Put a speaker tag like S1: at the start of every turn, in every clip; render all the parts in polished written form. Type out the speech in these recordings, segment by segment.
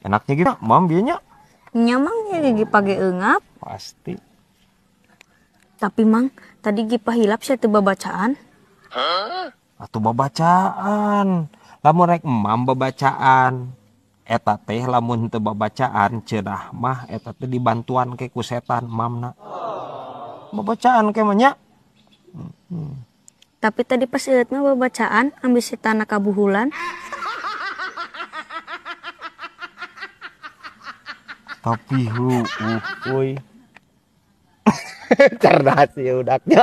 S1: Enaknya gitu, mam bieu nya.
S2: Nya mang ya Gipa ge eungap.
S1: Pasti.
S2: Tapi mang, tadi Gipa hilap sia teu babacaan.
S1: Atuh babacaan. Lamun rek emam babacaan. Eta teh lamun teu babacaan cenah mah eta teh dibantuan ke ku setan mamna. Babacaan ke mah nya.
S2: Tapi tadi pas eueut mah babacaan ambil setan kabuhulan.
S1: Tapi euy. Cerdas ya udaknya.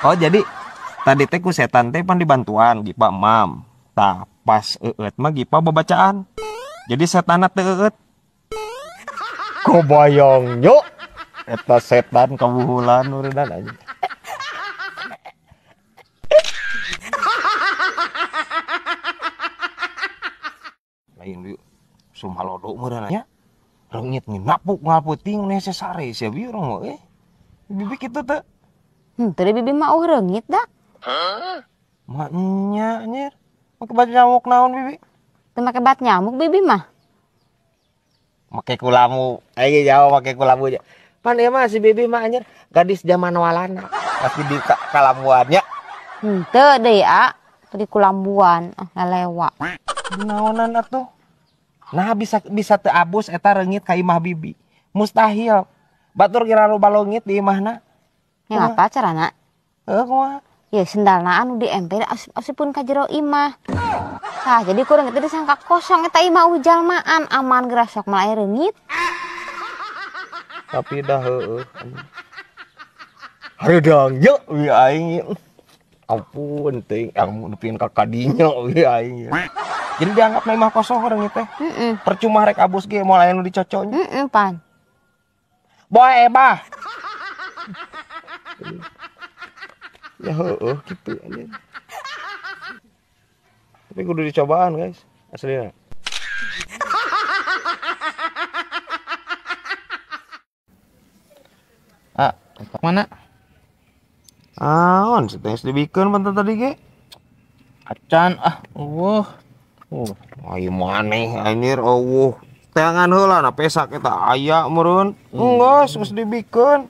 S1: Oh jadi tadi teh ku setan teh pan dibantuan Gipa mam. Tah pas eueut mah Gipa babacaan. Jadi setanna teu eueut. Kobayang nyo. Eta setan kabuhulan urunan aja. Lain dieu sumalodo meureun nya. Reungit napuk ngaputing necessary sia bieu urang mah euy. Bibi kitu teu.
S3: Henteu bibi mah eueuh reungit da.
S1: Mah nya anjir. Make bat nyamuk naon bibi?
S3: Teu make bat nyamuk bibi mah.
S1: Make kulamu. Aing jauh make kulamu aja. Pan ieu mah si bibi mah anjir gadis zaman walana. Pasti di kalambuannya.
S3: Henteu deui a, di kulambuan lelewa.
S1: Naonan atuh? Nah bisa teu abus eta reungit ka imah bibi. Mustahil. Batur kira loba leungit di imahna.
S3: Ya apa carana?
S1: Heuh kumaha?
S3: Ya sendalna anu di emper asupun ka jero imah. Tah jadi kurang itu disangka kosong eta imah jalmaan aman geura sok mah aya reungit.
S1: Tapi dah heueuh. Hareudang ye we aing. Ampun teuing ilmu nepikeun ka kadinya we aing. Jadi dianggap imah kosong reungit teh. Percuma rek abus ge moal aya nu dicocok nya.
S3: Heeh pan.
S1: Boe ebah. Ya heueuh kitu anjir. Tapi kudu dicobaan guys, aslinya.
S4: Ah, mana?
S1: Aon, si teh dibikeun pan tadi ge.
S4: Acan ah, eueuh.
S1: Ayo maneh anjir eueuh. Teangan heula na pesak eta aya meureun. Enggeus geus dibikeun.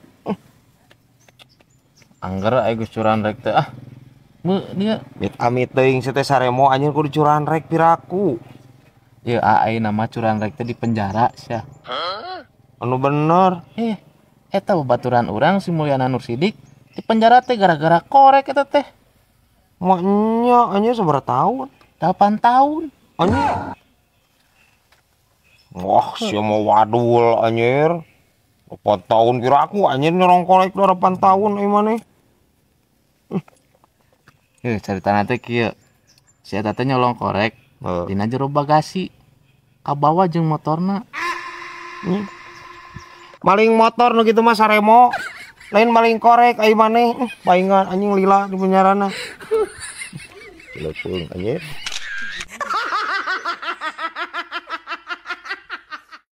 S4: Angger aya geus curan rek teh ah. Beu dia.
S1: Mit amit teuing si teh saremo anjir kudu curan rek piraku.
S4: Ieu ayeuna mah curan rek teh di penjara sia.
S1: Anu bener.
S4: Eta babaturan urang si Mulyana Nur Sidik di penjara teh gara-gara korek eta teh.
S1: Maknya anjir sabaraha tahun?
S4: 8 tahun.
S1: Anjir. Wah, sia mah wadul anjir. 8 tahun piraku anjir nyolong korek 8 tahun euy maneh.
S4: Caritana teh kieu. Si eta teh nyolong korek dina jero bagasi. Kabawa jeung motorna.
S1: Maling motor nu kitu mah saremo. Lain maling korek ai maneh. Paingan anjing lila di penjarana. Cileupung anjir.